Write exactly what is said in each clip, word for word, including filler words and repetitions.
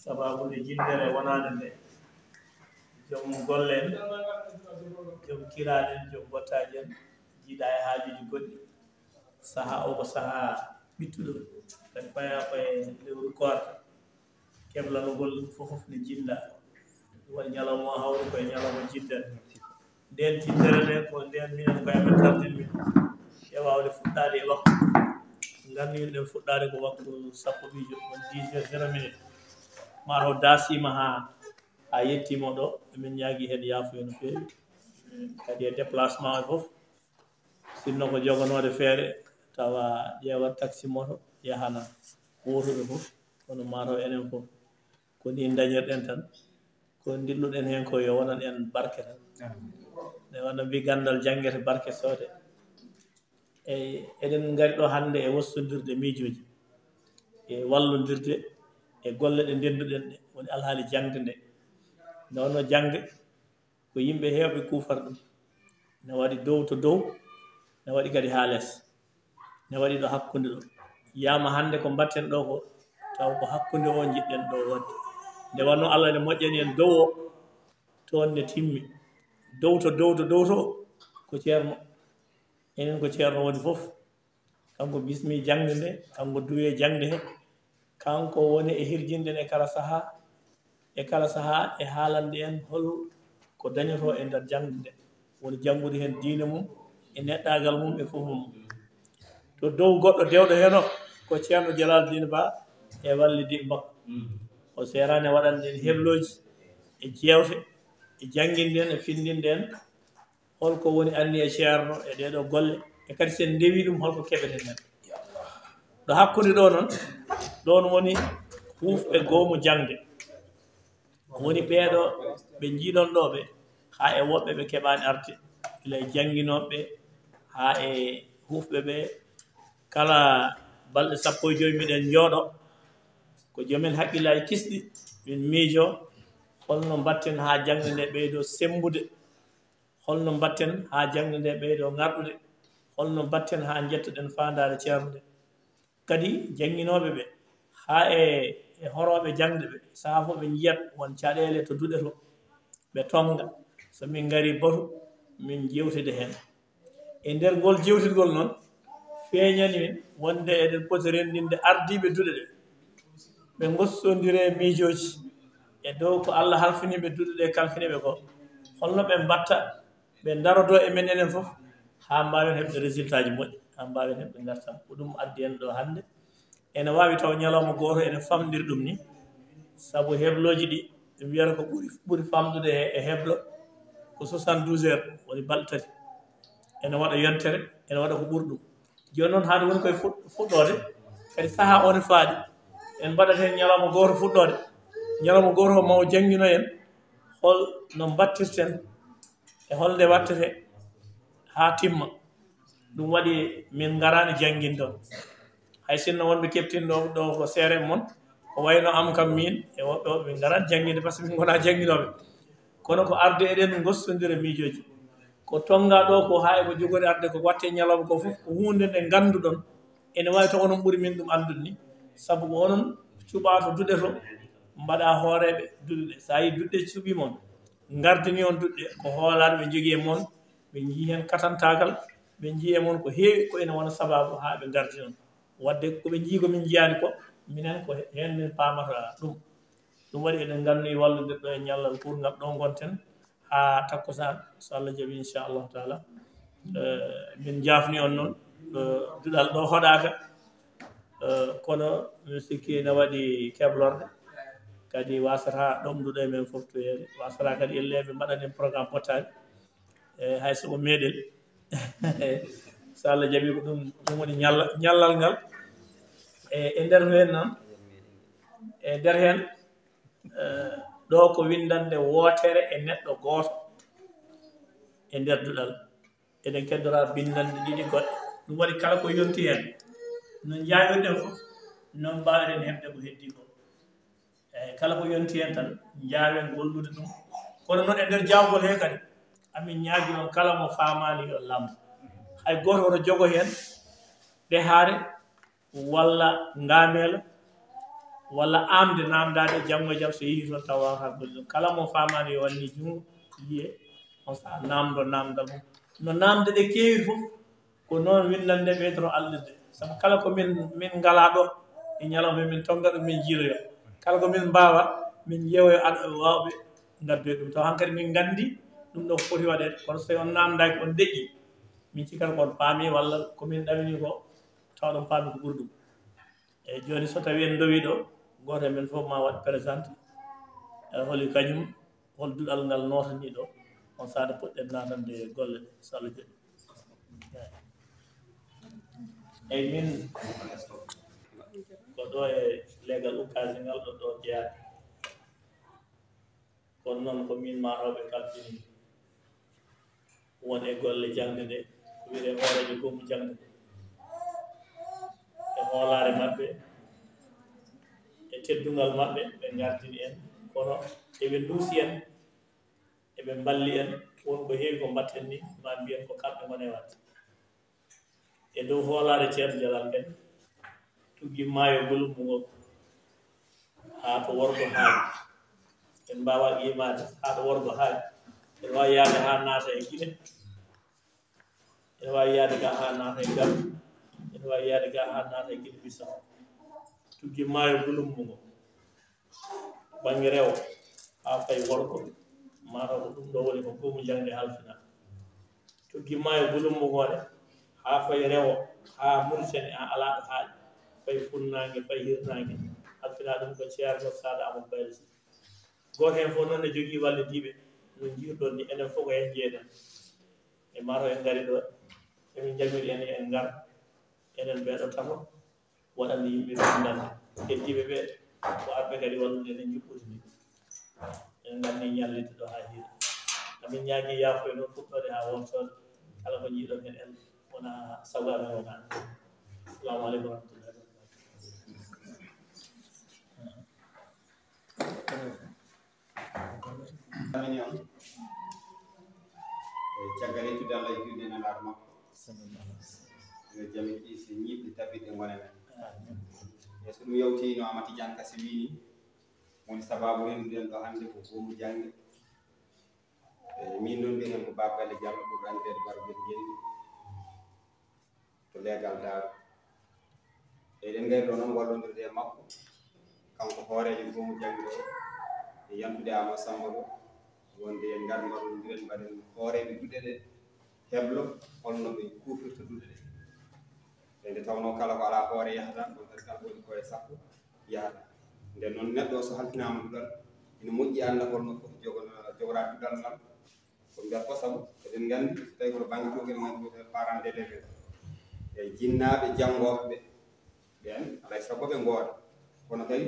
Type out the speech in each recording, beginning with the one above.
Sababude jinndere wonaande nde, joom golle en, joom kiraaɗe en, joom bottaaji en, jiidaa e haajuuji goɗɗi. Sahaa o ko sahaa ɓittuɗo, kadi fayaa ko e lewru koorka. Keblanogol ɗum fof ne jinnda. Ɗum waɗi ñalawma o hawri ko e ñalawma jiddan. Nden jinnere nden ko nden minen koye men tardinmi e waawde fuɗɗaade e waktu. Nganndi min ɗen fuɗɗaade ko waktu sappo miijo, on dix heures zéro minute. Maa taw daasiima haa, haa yettiima ɗo, emin ñaagii heen yaafuya no feewi. Kadi e déplacement o fof, sinno ko jogonoode feere, tawa ƴeewat taxi moto, yahana wootuɓe fof, kono maa taw enen fof ko ni dañirɗen tan, ko dilluɗen heen ko yo wonan en barke tan. Nde wano mbi ganndal janngete barke soode. Eyi, eɗen ngari ɗo hannde e wostondirde miijooji, e wallondirde e golle ɗe ndennduɗen ɗe, woni alhaali jaŋde nde. Nde wano jaŋde ko yimɓe heewɓe kuufar ɗum. Ne waɗi dow to dow, ne waɗi kadi haa les. Ne waɗi ɗo hakkunde ɗo. Yiyama hannde ko mbatten ɗo ko, taw ko hakkunde o njiɗɗen ɗo waɗde. Nde wano Allah ne moƴƴani en dow o, toon ne timmi. Dow to, dow to, dow to, ko ceerno. Enen ko ceerno woni fof. Kanko bismi jaŋde nde, kanko duwe jaŋde he. Kanko woni e hirjinɗen e kala sahaa, e kala sahaa e haalande en hol ko dañoto e nder jaŋde nde. Woni janngude heen diine mum, e neɗɗaagal mum, e fof mum. To dow goɗɗo dewɗo heen o, ko ceerno Jalal Diin Ba e wallidi makko. O seeraani waɗande en heblooji, e jeewte, e jannginde en, e findinde en. Holko woni anniya ceerno e ɗee ɗoo golle? E kadi, so en ndewii ɗum, holko keɓeten heen? Ɗo hakkunde ɗoo noon, ɗoon woni huufɓe goomu jaŋde. Woni ɓee ɗoo ɓe njiiɗon ɗoo ɓe, haa e woɓɓe ɓe keɓaani arde, gila e jannginooɓe haa e huufɓe ɓe. Kala balɗe sappo e joy miɗen njooɗo, ko joom en hakkillaaji kisɗi, min miijoo holno mbatten haa jaŋde nde ɓeydoo semmbude. Holno mbatten haa jaŋde nde ɓeydoo ŋarɗude? Holno mbatten haa njettoɗen faandaare ceernde? Kadi jannginooɓe ɓe, haa e, e horooɓe jaŋde ɓe, sahaa fof ɓe njiyat won caɗeele to duɗe to, ɓe tonnga. So min ngarii batu, min njeewtida heen. E nder ngol jeewtidgol noon, feeñani min wonde eɗen poti renndinde ardiiɓe duɗe ɗe. Ɓe ngossondire miijooji e dow ko Allah halfini ɓe duɗe ɗe, kalfini ɓe ko. Holno ɓe mbatta, ɓe ndarodoo e men enen fof, haa mbaawen heɓde résultat ji moƴƴi, haa mbaawen heɓde ngartam. Ko ɗum addi en ɗo hannde. Ene waawi taw ñalawma gooto ene famɗiri ɗum ni, sabu heblooji ɗi, ɓe mbiyata ko ɓuri, ɓuri famɗude e, e heblo ko soixante-douze heures, woni balɗe tati. Ene waɗa yontere, ene waɗa ko ɓuri ɗum. Jooni noon, haade woni koye fuɗ-, fuɗɗoode, kadi sahaa o ne faaɗi. En mbaɗat heen ñalawma gooto fuɗɗoode. Ñalawma gooto o ma o janngino en hol no mbattirten e hol nde wattete haa timma. Ɗum waɗi min ngaraani jannginde on. Hay sinno wonɓe keɓtin ɗo, ɗo ko seere mon, ko wayno am kam min e woɓɓe woɓɓe, min ngaraani jannginde par ce que min ngonaa jannginooɓe. Kono ko arde eɗen ngossondira miijooji. Ko tonngaa ɗo ko haa e ko jogori arde ko watte ñalawma ko fof, ko huunde nde ngannduɗon. Ene waawi taw onon ɓuri min ɗum anndude ni. Sabu ko onon cuɓaa to duɗe to, mbaɗa hooreeɓe duɗe ɗe. So a yii duɗe cuɓii mon, ngardini on duɗe, ko hoolaaɓe ɓe njogii e mon, ɓe njii heen katantaagal, ɓe njii e mon ko heewi ko ene wona sabaabu haa ɓe ngardini on. Waɗde ko ɓe njii ko min njiyaani ko, minen ko heen min paamata ɗum. Ɗum waɗi eɗen ngannoyi wallude ɗo e ñallal kuurngal ɗo ngonten haa takkusaan, so Allah jaɓi, inchallahu taala. Eh, min njaafni on noon, eh, duɗal ɗo hoɗaaka, eh, kono mi sikki ene waɗi keblorɗe, kadi wasata ɗomɗude e men fof to yeeɗe, wasata kadi ellee ɓe mbaɗanen programme pottaani. E hay so ko meeɗen, so Allah jaɓi ko ɗum, ɗum woni ñalla-, ñallal ngal. E, e nder heen noon, e nder heen, eh, ɗo ko winndannde wootere e neɗɗo gooto e nder duɗal. Eɗen keddora binndanɗe ɗiɗi goɗɗe. Ɗum waɗi kala ko yonti heen, no njaawirɗen fof, noon mbaawɗen heɓde ko heddii ko. Eeyi, kala ko yonti heen tan, njaawen gollude ɗum. Kono noon, e nder jaawgol hee kadi, amin ñaagi on kala mo faamaani yo lamndo. Hay gooto woto jogo heen ɗehaare walla ngaameela walla amde, namdaade janngo e jam, so yehi toon tawa waawata golle ɗum. Kala mo faamaani yo wanni junngo, yiye, on sahaa naamndo naamndal mum. No naamnde ɗe keewiri fof, ko noon winndannde ɓeydoto alɗirde. Sabu kala ko min, min ngalaa ɗo, e ñalawma min tonnga ɗum, min jiiloyo. Kala ko min mbaawa, min njeewoyo ad-, waawɓe ngaddoya ɗum. Tawa hankadi min nganndi ɗum ɗo ko foti waɗeede. Kono so tawi on naamndaaki, on deƴƴi, min cikkat ko on paami walla ko min ɗaminii ko, tawa ɗon paami ko ɓuri ɗum. Eeyi, jooni so tawii en ndowii ɗo, gooto e men fof ma waɗ présenté, e holi kañum, hol duɗal ngal nootanii ɗo, on sahaa nde poɗɗen naatande e golle ɗe, so Allah jaɓii. Eeyi, min ko ɗo e leegal Ukaasi ngal ɗo, ɗo jeyaa. Kono noon ko min maarooɓe kalfini won e golle jaŋde nde, ko wiyetee hooreejo goomu jaŋde nde. E hoolaare maɓɓe, e teddungal maɓɓe, ɓe ngartini en, kono eɓe nduusi en, eɓe mballi en, won ko heewi ko mbatten ni, ma mbiyen ko kamɓe ngoni e waɗde. E dow hoolaare Ceerno Jalal Kane, tuggi maayo Gulumbu ngo haa to worgo haaji. En mbaawaa qiimaade haa to worgo haaji. Ene waawi yahde haa naata e Gine. Ene waawi yahde gaa haa naata e Gambi. Ene waawi yahde gaa haa naata e Gine Bisaw. Tuggi maayo Gulumbu ngo. Bannge rewo haa fayi worgo, mataw ko ɗum ɗo woni ko goomu jaŋde halfina. Tuggi maayo Gulumbu ngo ne haa fayi rewo, haa Muritani, haa alaa ɗo haaɗi, fayi funnaange, fayi hirnaange, halfina ɗum ko Ceerno Saada Amadou Baylo Sy. Gooto heen fof noon ne jogii wallidiiɓe no njiirɗon ni, enen fof ko heen njeeyɗen. E mataw en ngari ɗo, emin njamiri en, en ngar, enen ɓee ɗo tato, waɗande yimɓe winndannde. Heddiiɓe ɓe, ko arɓe kadi wallude en e njuɓɓudi ndi. En nganni ñallitde ɗo haa hiira. Amin ñaagii yaafo e ɗo fuɗɗoode haa wortoode. Kala ko njiiɗon heen en, wona sago amen, wona amen. Assalamu aleykum wa rahmatullahi wa barakatuh. Amini on. E caggal yettude Allah e juulde e nelaaɗo makko. Yo jam e kiise ñiiɓde tabitde ngone men. E so ɗum yawti no Amati Jan Kasi wii ni, woni sababu rennduɗen ɗo hannde ko goomu jaŋde. E min noon mbiyeten ko Baba Galle Diallo, ɓurɗo anndireede Baro Guel Guel. To leegal Daaru. Eɗen ngari ɗo noon wallondirde e makko, kanko hooreejo goomu jaŋde o, e yantude Amadou Samba Lo, wonde en ngar mbaɗondiren, mbaɗen hooreeɓe duɗe ɗe, heblo holno ɓe kuufirta duɗe ɗe. E nde tawnoo kala ko alaa hoore yahata, ɗum kadi kala ko woni ko e sappo yahata. Nden noon neɗɗo o so halfinaama duɗal, ina moƴƴi annda holno foti jogora, jogora duɗal ngal, ko mbiyata ko sabu eɗen nganndi so tawii koto bannge cukalel ngal wiyetee parent d'élève en, e jinnaaɓe janngooɓe ɓe, ɓeen alaa e sago ɓe ngooda, kono kadi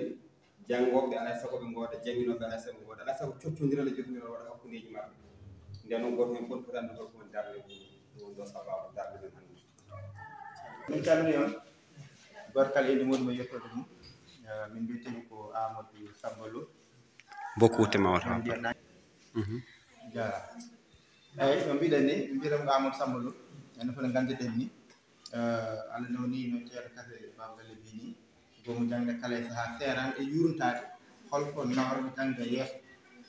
janngooɓe alaa e sago ɓe ngooda, jannginooɓe alaa e sago ɓe ngooda, alaa e sago coccondiral e jokkondiral waɗa hakkundeeji maɓɓe. Nden noon gooto heen fof foti anndude holko woni darnde mum, ɗum woni ɗo sababu darnde men hannde. Min calmini on, goto kala inde mum e yettoode mum. Eh, min mbiyetee mi ko Amadou Samba Lo. Beaucoup de mawata. Min mbiyat naa- Mhm. Ja. Eyyi, no mbiɗen ni, min mbiyetee ko Amadou Samba Lo. Enen fof no nganndirɗen ni. Eh, Allah newni no ceerno Kase Baba Galle mbii ni. Goomu jaŋde kala e sahaa seeraan e yuurnitaade. Holko nawrata jaŋde yeeso?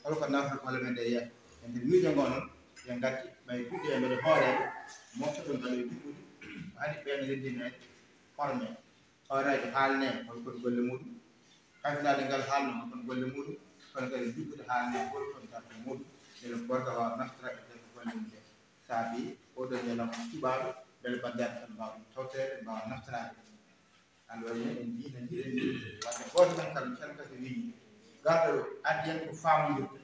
Holko nawrata golle men ɗe yeeso? E nder miijo ngo noon, ɓe ngaddi ɓay duɗe e mbeɗe hooreeɓe, moftoɗo ngal e juɓɓude, ko haɗi ɓeen renndinaade, formé. Hooraaji haalnee hol kon golle muɗum, kafinaade ngal haalnoo hol kon golle muɗum, kono kadi juɓɓude haalnee hol kon darnde muɗum, mbele gorko waawa naftoraaɓe darnde golle mum ɗe. Saabi oɗo ñalawma cuɓaaɗo, mbele banndiraaɓe tan mbaawa ɗum tawtoreede, mbaawa naftoraade. Hannde waɗi en njii, no njiɗen ni, wadde gooto men kala, ceerno Kase wii, garɗo ɗo, addi en ko faamonndirde,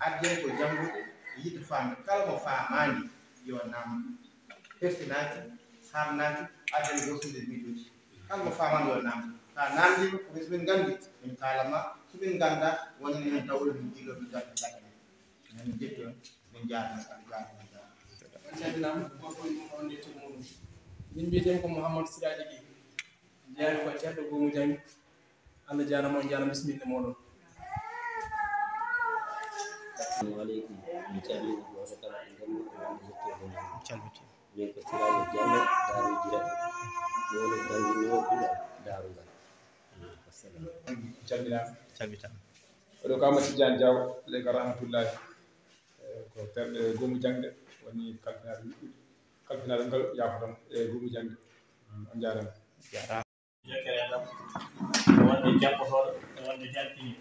addi en ko janngude, e yiɗde faamde. Kala mo faamaani, yo naamndu. Hertinaaki, haamnaaki, addi en gosude miijooji. Kala mo faamaani, yo naamndu. So a naamndiima, ko ɓe so min nganndi, min kaala ma, so min nganndaa, wonani heen dawol, min njiiloo, min ngardi, min ngardi. Min njetti on, min njaarni, Alla jaarama, jaarama. On calminaama, gooto fof e mum, on nde to muɗum. Min mbiyetee ko Mouhamadou Siraji Gueye. Jeyaami ko e ceerɗo goomu jaŋde. Alla jaarama, on jaarama, bisimilla mooɗon. Assalamu aleykum. Mi calmini gooto kala e nder mon, e wonde yettoode mum. Calmiti. Min ko Siraji Diallo, Daaru Jirata. Mi woni jannginoowo duɗal Daaru ngal. Calminama. Calminama. Oɗo ko Amadou Tidiane Diaw, leyka rahmatullahi. Eh, ko terɗe goomu jaŋde woni kalfinaaɗo yuɓɓude. Kalfinaaɗo ngal yaafoton e goomu jaŋde. Mm, on njaarama. Jokkere enɗam, wonde jappotooɗo, wonde jantini.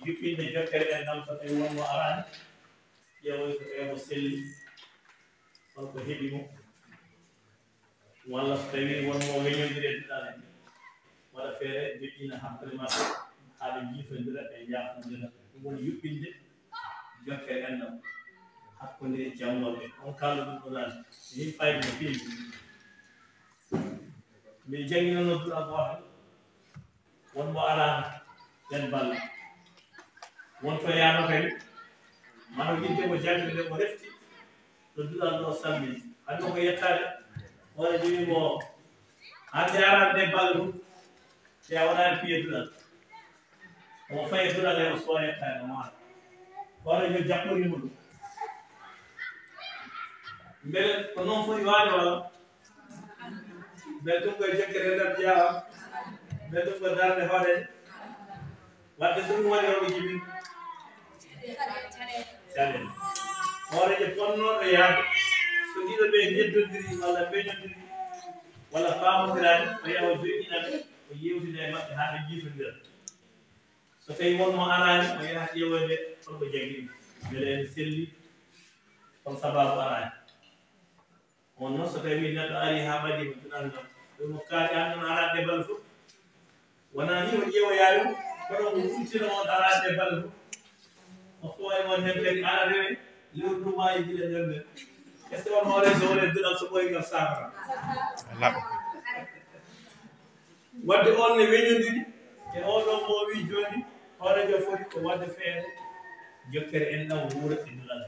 Yuɓɓinde jokkere enɗam, so tawi won mo araani, ƴeewoy so tawi mo selli, won ko heɓi mo. Walla so tawi won mo weñondiri e duɗal en, waɗa feere joƴƴina hakkunde maɓɓe, haa ɓe njiifondira, ɓe njaafondira. Ɗum woni yuɓɓinde jokkere enɗam hakkunde janngoɓe. On kala ɗum ɗo nani, min fayde no feewi. Min jannginano duɗal gootal, won mo araano, ɓen balla. Won to yaano kadi, mano yidde mo jannde nde mo refti, ɗo duɗal ɗo salmini. Hannde ko yettaade, wona jogii mo hannde araade nde balla ɗum, te a wonaani piye duɗal. Omo fayi duɗal e o sooya tawi no maaro. Kono yo jaɓɓori mum. Mbele ko noon foti waade walla? Mbele ɗum koye jokkere ndam jeyaa? Mbele ɗum ko darnde hoore? Wadde so ɗum woni omo jibin. Caɗeele. Hooreejo fonnooɗo yaade. So ɗiɗo ɓe njeddondiri walla mbeñondiri walla faamondiraani, o yaha o joƴƴina ɓe, o yeewtida e maɓɓe haa ɓe njiitondira. So tawi won mo araani, o yaha ƴeewoyde holko jaggi ɗum. Mbele ene selli, hol sabaabu araani. On noon, so tawi neɗɗo ari haa ɓadii mo, duɗal ngal, ɗum mo kaari aan noon araade bal fof. Wonaa ni o ƴeewoyaani mo, kono o wurtina on araade bal fof. O fooy on heen kadi ara rewe, lewru ndu maayi gila ñande. Est-ce que on hoore so woni duɗal so ɓooyi ngal saafara? Laɓa. Wadde on ne weñondiri e oɗo mo wi jooni, hooreejo foti ko wadde feere jokkere enɗam wuura e duɗal.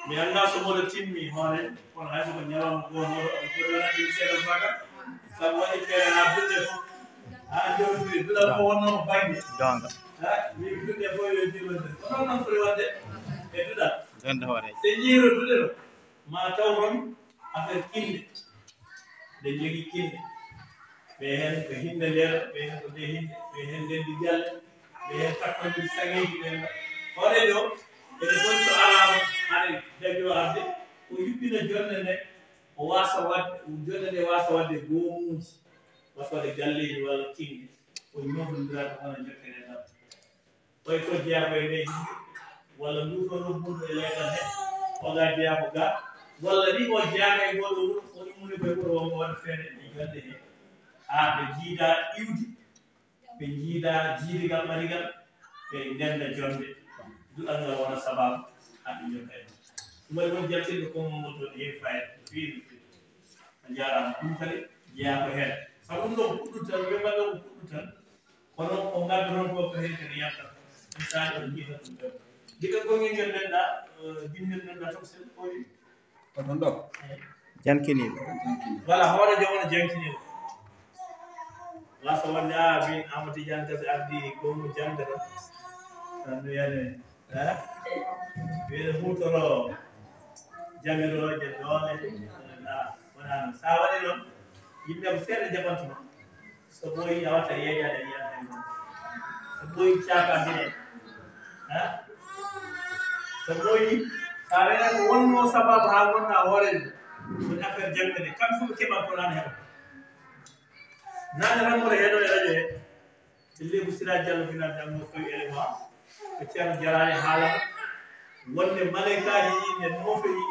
Mi anndaa so mboɗo timmi hoore, kono hay so ko ñalawma gooto, on foti waɗande mi seeɗa faka, sabu waɗi feere haa duɗe fof, haa jowtiri, duɗal fof wonno ko bannge. Goonga. Ha, min duɗe fof yo jiwonde. Ko noon noon foti waɗde e duɗal. Jonde hoore. Se jiiro duɗe ɗo, ma taw toon affaire kinde. Ɓe njogii kinde. Ɓe heen ko hinde nder, ɓe heen ko nde hinde, ɓe heen ndenndi galle, ɓe heen takkondir saŋeeji ɓe. Hooreejo, ene foti so alaama, haɗa dañi o arde, o yuɓɓina jonnde nde, o waasa waɗde, jonnde nde waasa waɗde goomuuji, waasa waɗde galleeji walla kinde, o ñootondiraade hono jokkere ngal. Oy ko jeyaa ko e leydi, walla ndu ɗo roggudu e leegal he, o ga jeyaa ko ga, walla ni o jeyaaka e ngol ɗo wuro, o immuni koye wuro o, o waɗa feere e jonnde he. Haa ɓe njiida iwdi, ɓe njiida jiidigal ɓadigal, ɓe ndenda jonnde. Duɗal ngal wona sabaabu haa ɓe njokka e ɗum. Ɗum waɗi won jaltinɗo ko mo ngol ɗo heewi fayda no feewi no feewi. A jaaraama. Ɗum kadi jeyaa ko heen. Sabu ɗum ɗo ko puɗɗutal, ɓe mbaɗa ko puɗɗutal. Kono ko ngadduɗon ko, ko heen kadi yalta. Misali, on njiita ɗum ɗo. Njiɗa ko ngel ngel nanɗa, eh, binnir nanɗa toxel ko yi. Ko ɗon ɗo? Eh. Jankiniiɗo. Wala hoore joom on jankiniiɗo. Wasa wonde, a, min Amadou Tidiane Gassé ardi ko mo jangde ɗo. Tan mi yani, eh? Wiyde hutoro jamirooje doole. Ah, wonaa noon. So a waɗii noon, yimɓe ko seeɗa jaɓanta ma. So ɓooyi, a watta yeeƴaade e yiyaade hay gooto. So ɓooyi, caaka bine. Ha? So ɓooyi, so a renaa ko wonnoo sabaabu haa ngonɗaa hooreejo, woni affaire jaŋde nde, kamɓe fof ɓe keɓa ko laana heɓa. Naane tan mboɗo heɗoo e radio he, e Lebu Sira Diallo, final janngo koye élément, ko Ceerno Jaraani haalata, wonde maleykaaji ɗi ne nootoyi,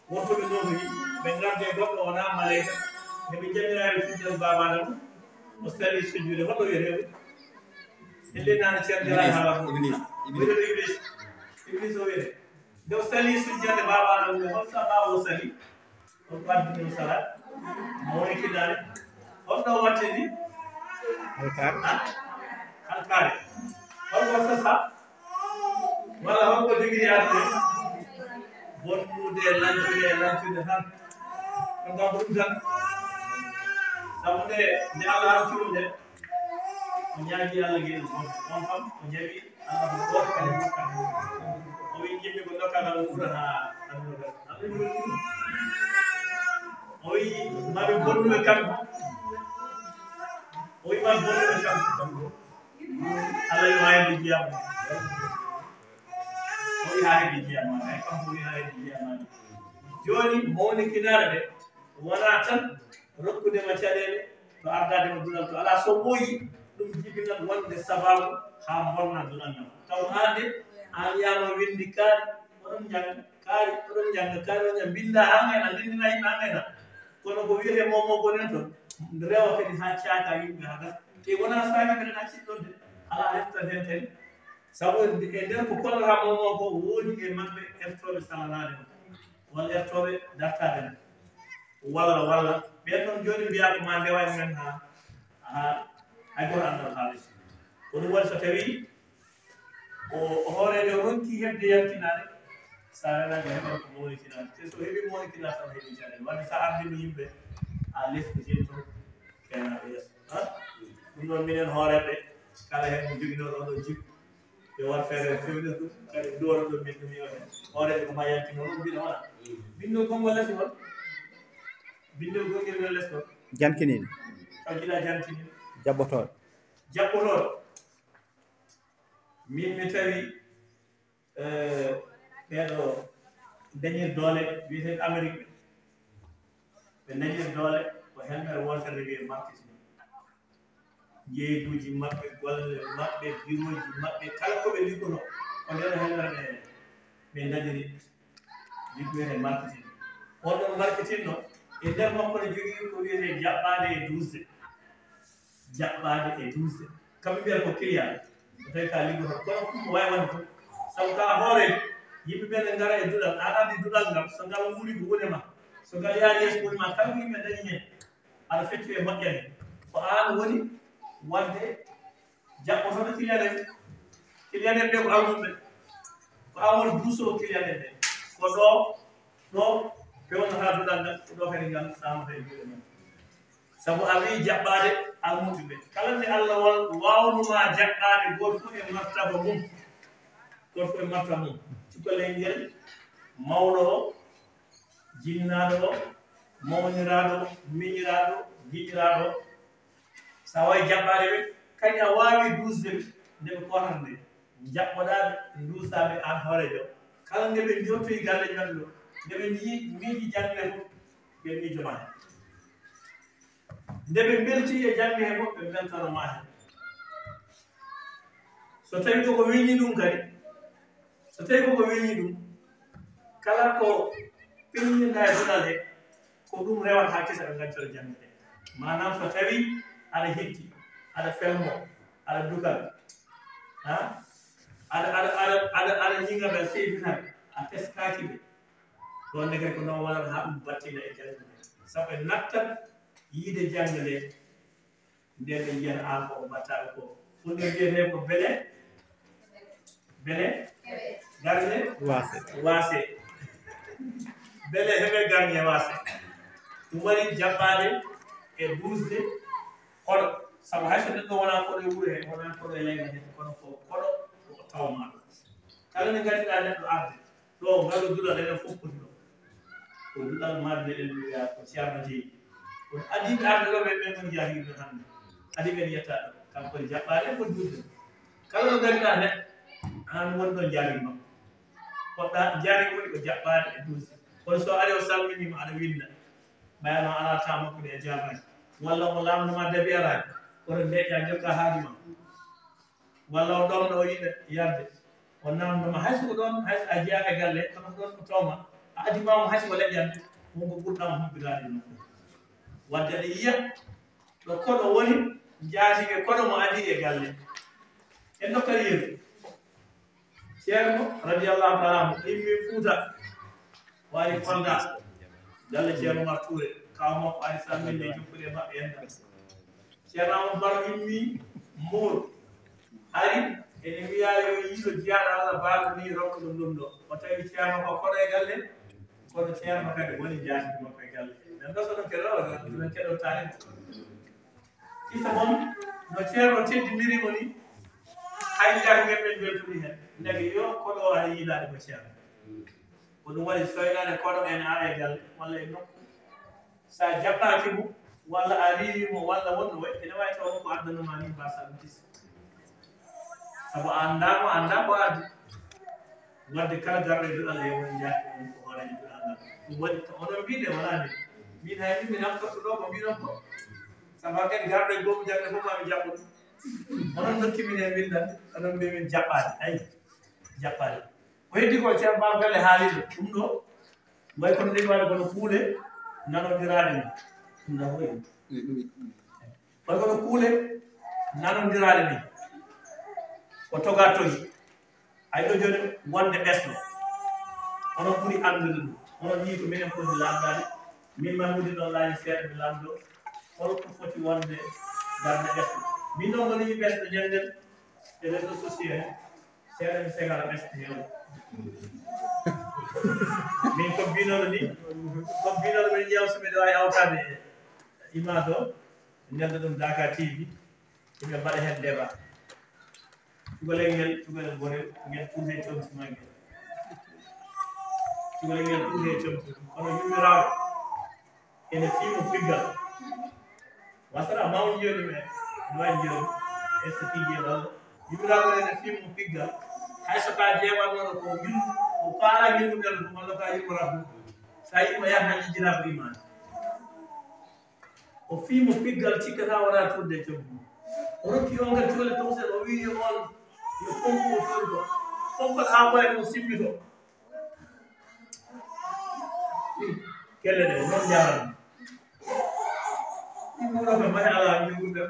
wonto ɓe nootoyi, ɓe ngarde goɗɗo wonaa maleyka, nde ɓe jamiraaɓe cuddal Baaba Adama, o sali sujjude, holɗo wiyetee ɗum? Ille naane Ceerno Jaraani haalata ɗum. Iblis. Iblis. Wiyetee Iblis. Iblis o wiyetee. Nde o sali sujjande Baaba Adama, nde hol sabaabu o sali? Hol ko addi ɗum salaat? Mo woni kiddaade? Hol ɗo wattini? Alkaare. Ha? Alkaare. Hol ko sasa? Walla hol ko jogiri addude? Bonnude, lancude, lancude tan. Ɗum kam ko ɗum tan. Sabu nde, nde Allah halki ɗum nde, o ñaagi Allah geɗel gooto. On kam, o jaɓi Allah ko gooto kadi o hokka. O wi, "Yimɓe ko ndokka kam o ɓura haa aduna kadi." Allah ɓuri ɗum. O wi, "Maɓe bonnu ɓe kamɓe." O wiima bonnude kam. Alla yo haa hedde jiyama. O wi haa hedde jiyama. Ay kam o wi haa hedde jiyama. Jooni mawnikinaare de wonaa tan rokkude ma caɗeele to ardaade ma duɗal to alaa so ɓooyi ɗum jibinat wonde sababu haa bonna duɗal ngal. Taw haade aan yaama winndi kaari oɗon njannga kaari oɗon njannga kaari oɗon njannga mbinnda haa ngayna ndenndina yimɓe haa ngayna. Kono ko wiyetee momo gonen toon rewa kadi haa caaka yimɓe haa gasa te wonaa saaki mbiɗen accit ɗon de alaa refta heen kadi. Sabu e nder ko kollata momo ko woodi e maɓɓe ertooɓe salanaade ma walla ertooɓe dartaade ma walla walla ɓen ɗon jooni mbiyaa ko ma ndewa e men haa haa hay gooto anndaa haalis. Ko ɗum waɗi so tawii o o hooreejo ronki heɓde yaltinaade so a renaki heɓan ko mawnikinaade te so heɓi mawnikinaade tan heɓi caɗeele wadde so a ardino yimɓe a lesɗitin toon keenaaɗo yeeso a ɗum noon minen hooreeɓe kala heen mo joginoo ɗo ɗo jikku ɓe war feere fewde ɗum kadi nduwara ɗum min ɗum yo heen hooreeɓe ko ma yaltino ɗum mbiɗa wona binndol konngol lesgol binndol gonngel lesgol jankiniiɗo taw jiɗa jankini jaɓɓotooɗo jaɓɓotooɗo min mi tawi eh, ɓeɗo dañir doole wiyeten amérique ɓe dañir doole ko helmere wontere wiye marketing jeeguji maɓɓe golle maɓɓe biroji maɓɓe kala ko ɓe liggono ko nden helmere ɓe ɓe dañiri liggoyene marketing on ɗon marketing no e nder makko ne jogii ko wiyete jaɓɓade e dusde jaɓɓaade e duusde kamɓe mbiyata ko client so tawi ka liggoto kono ɗum ko wawi wonde fof sabu ka hooreejo yimɓe ɓe ne ngara e duɗal an addi duɗal ngal so ngal wuuri ko woni ma so ngal yaari yeeso woni ma kala ko yimɓe dañi heen aɗa feccu e moƴƴere ko an woni wadde jaɓɓotoɗo client en client en ɓe ko almuɓe ko an woni duusowo client en ɓe ko ɗo ɗo pewnata duɗal ngal ko ɗo kadi ngal samata e juuɗe men sabu a wii jaɓɓaade almuɓɓe ɓe kala nde allah wal wawnuma jaɓɓaade gooto fof e martaba mum gooto fof e martaba mum cukalel ngel mawɗo o jinnaaɗo o mawniraaɗo o miñiraaɗo o giƴiraaɗo o so a wawi jaɓɓaade ɓe kañum a waawi duusde ɓe nde ɓe kootata nde jaɓɓoɗaa ɓe nduusaa ɓe aan hooreejo kala nde ɓe njowtoyi galle maɓɓe ɗo nde ɓe njii miiji jannde fof ɓe miijo ma heen nde ɓe mbelti e jannde he fof ɓe mbeltano ma heen so tawi koko weñi ɗum kadi so tawi koko weñi ɗum kala ko peññinɗa e dunal he ko ɗum rewata haa kesa ɓe ngaccora jannde ɗe maanaam so tawi aɗa hetti aɗa felmo aɗa dukal ha aɗa aɗa aɗa aɗa aɗa ñiŋaɓe a seyfitaɓe a teskaaki ɓe ɗon ne kadi ko noon wonata haa ɗum battina e jannde nde sabu ɓe nattat yiide jannde nde nden ɓe njiyata aan ko mbattaɓe ko fulɓe mbiyete ko bele bele garne waase waase bele heɓe garne waase ɗum waɗi jaɓɓaade e duusde koɗo sabu hay so neɗɗo wona koɗo e wuro he wona koɗo e leyɗe he kono ko koɗo ko tawmaɗo kala nde ngannduɗaa neɗɗo arde ɗo ngalo duɗal enen fof poti ɗo ko duɗal maɗo meɗen wiya ko ceerno jeeyi kono adiɓe arde ɗo ɓe ɓen ɗon jaahiɓe hannde adiɓe en yettaɗo kanko e jaɓɓaade ko duɗde kala no ngannduɗaa neɗɗo an woni ɗon jaari makko koɗɗa jaari woni ko jaɓɓaade e duusi kono so ari o salminima aɗa winda ɓayano ala ta makkude e jaabaki walla o lamdoma dabi araji kono ndeƴƴa jokka haaju ma walla o ɗomɗo o yiɗa yarde o namdoma hay soko ɗon hay so a jeyaɓe galle kono ko ɗon ko tawma a adimama hay soko leƴƴande wonko ɓurɗama humpitade ɗum wadde aɗa yiya ɗo koɗo woni jaatike koɗo mo adi e galle en dokkata yeru ceerno radiallahu taala anhu immi fuuta o ari kolda galle ceerno mar tuure kaw makko ari samminde jokkude maɓɓe en ceerno amadou baro immi mbour ari ene wiya yo yiiɗo jiyaɗo allah baaɗo ni rokka ɗum ɗum ɗo o tawi ceerno ko koɗo e galle kono ceerno kadi woni jaatike makko e galle ɓen ɗo sono keɗo ɗon keɗo tani kisa moom no ceerno teddindirimo ni hay jahge men beltumi hen ndeke yo koɗo ari yiilaade ko ceerno ko ɗum waɗi soynaade koɗo en ara e galle walla e nokku sa jaɓɓaki mo walla a riiwi mo, walla wonno wayi, ene waawi taw ko addanoma ni mbasa ɗum tisi. Sabu a anndaa mo, a anndaa ko addi. Wadde kala garɗo e duɗal e woni njaati ɗum ko hooreejo duɗal ngal. Ɗum waɗi ko onon mbiɗe wonaa min. Min hay min mi naftorto ɗo ko mbiɗon ko. Sabu hakken garɗo e goomu jaŋde fof maa mi jaɓɓo ɗum. Onon ndokki min e mbinndal, onon mbiya min jaɓɓaade. Ayi, jaɓɓaade. Ko heddi ko Ceerno Baaba Galle haali ɗo, ɗum ɗo, way kono ɗen waɗa kono kuule nanondiraaɗe ni. Ɗum ɗo hoyi. Way kono kuule nanondiraaɗe ni. Ko toga togi. Ay ɗo jooni wonde ɓesno. Onon ɓuri anndude ɗum. Onon nii ko minen poti lamndaade. Min ma mudi noon laani seeɗa mi lamndo. Holko foti wonde darnde ɓesno? Min noon woni ɓesno ñanden e réseau social he. Seeɗa mi segala ɓesno heewde. Min ko binoɗo ni, ko binoɗo min ƴeew so miɗo wawi awtaade image o, nelda ɗum Daka T V, yimɓe mbaɗa heen débat. Cukalel ngel, cukalel gorel, ngel tuuse comci ma ngel. Cukalel ngel tuuse comci. Kono yummiraaɗo ene fii mo piggal. Wasara ma on joni me, ma joni, e so tigi walla. Yummiraaɗo ene fii mo piggal. Hay so ka jeeɓannoɗo ko yum, ko paara yummiraaɗo ko walla ka yummiraaɗo. Sa yumma yaha jijjira ko iman. O fii mo piggal cikkata wona turde e coggu. O rokki on ngal cukalel tawsel, o wii yo on, yo fonko o tori ko. Fonkol haa ɓooya ɗum simmito. Kelle ɗe, noon njaarani. Ɗum wuro ko mbaɗa alaa yurgude.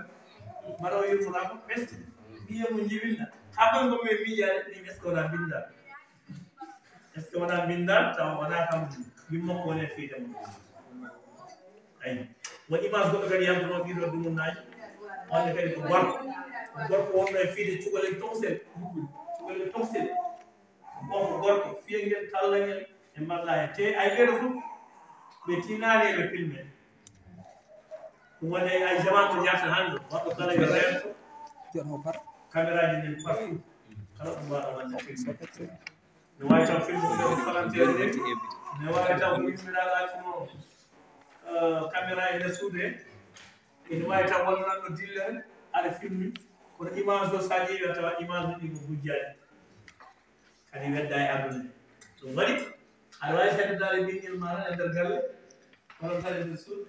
Mbaɗa o yurgude ko ɓesde. Mbiye mo njibinda. Haa ɓen ko men miijaade, ɗum est-ce que wona binda? Est-ce que wona mbinndal tawa wona kam yumma ko woni e fiyde mum? Ayi, won image goɗɗo kadi yantuno ɗiɗo dumunnaji. Wonde kadi ko gorko. Ko gorko wonno e fiyde cukalel toxel. Cukalel toxel. Bon, ko gorko fiyangel tallangel e malla e te ay ɓeɗo fof ɓe tinani eɓe filme. Ɗum woni ay jaman ko ñaata hande waɗo kala yo rento. Caméraji ɗin partout kala ɗum waɗa wonde filme. Ne wawi taw film ko falantere de. Ne wawi taw ko yimɓiraɗo accimo caméra e nder suudu he. Ene wawi taw walla nanɗo dillere aɗa filmi. Kono image o sa ƴeewi a tawa image ɗi ko gujjaɗi. Kadi wedda e aduna he. Ɗum waɗi aɗa wawi seddadaade ɓinngel ma tan e nder galle walla tan e nder suudu.